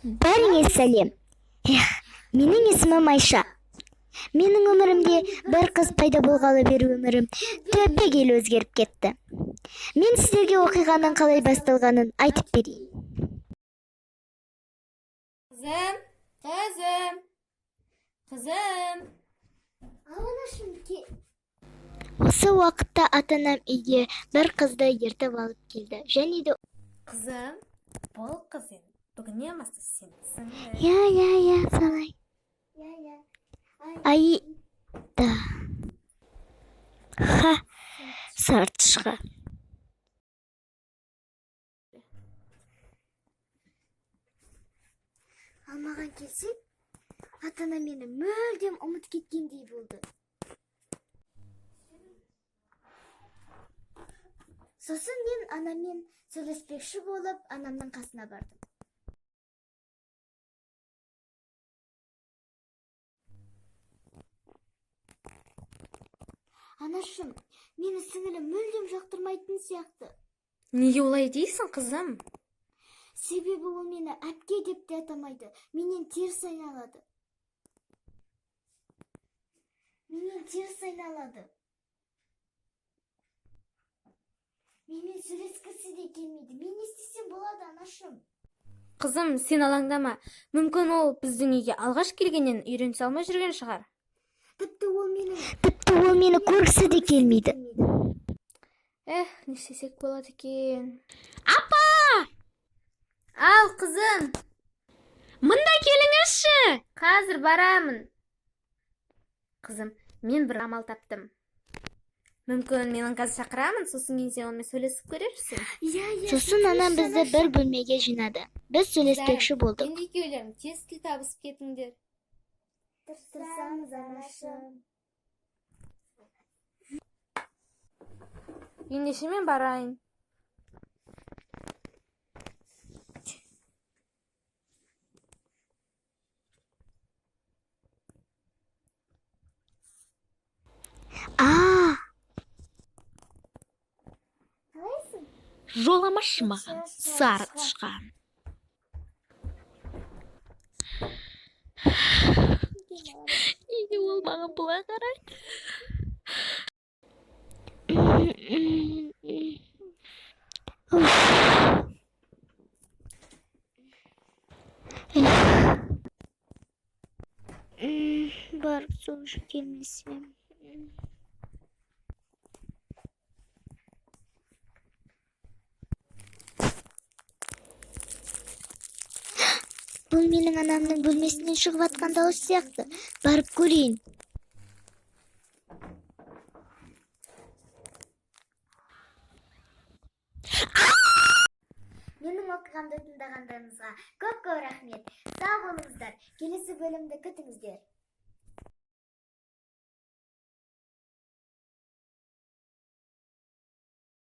Бәріңе сәлем. Эх, менің есімім Айша. Менің өмірімде бір қыз пайда болғалы бері өмірім түбегейлі өзгеріп кетті. Мен сіздерге оқиғаның қалай басталғанын айтып берейін. Қызым, қызым, қызым. Осы уақытта ата-анам үйге бір қызды ертіп алып келді. Және де Қызым, бұл қыз енді бүгіннен бастап сенің сіңлің. Иә, иә, иә, солай. Аида. Ха, сары тышқан. Ал маған келсек, ата-анам мені мүлдем ұмытып кеткендей болды. Сосын мен анаммен сөйлеспекші болып, анамның қасына бардым. Анашым, мені сіңілім мүлдем жақтырмайтын сияқты. Неге олай дейсің, қызым? Себебі ол мені әпке деп те атамайды, менен теріс айналады. Менен теріс айналады. Менімен сөйлескісі де келмейді. Мен не істесем болады, анашым? Қызым, сен алаңдама. Мүмкін, ол біздің үйге алғаш келгеннен үйренісе алмай жүрген шығар. Тіпті ол мені көргісі де келмейді. Эх, не істесек болады екен? Апа! Ал, қызым. Мында келіңізші. Қазір барамын. Қызым, мен бір амал таптым. Мүмкін, мен оны қазір шақырамын, сосын кейін сен онымен сөйлесіп көрерсің. Иә, иә. Сосын анам бізді бір бөлмеге жинады. Біз сөйлеспекші болдық. Енді екеулерің тез тіл табысып кетіңдер. Тырысамыз, анашым. Ендеше мен барайын. А, Жоламашы маған, сары тышқан. Неге ол маған бұлай қарайды? Барып су ішіп келмесем. Бұл менің анамның бөлмесінен шығып атқан дауыс сияқты. Барып көрейін. Менің оқиғамды тыңдағандарыңызға көп-көп рахмет. Сау болыңыздар. Келесі бөлімді күтіңіздер.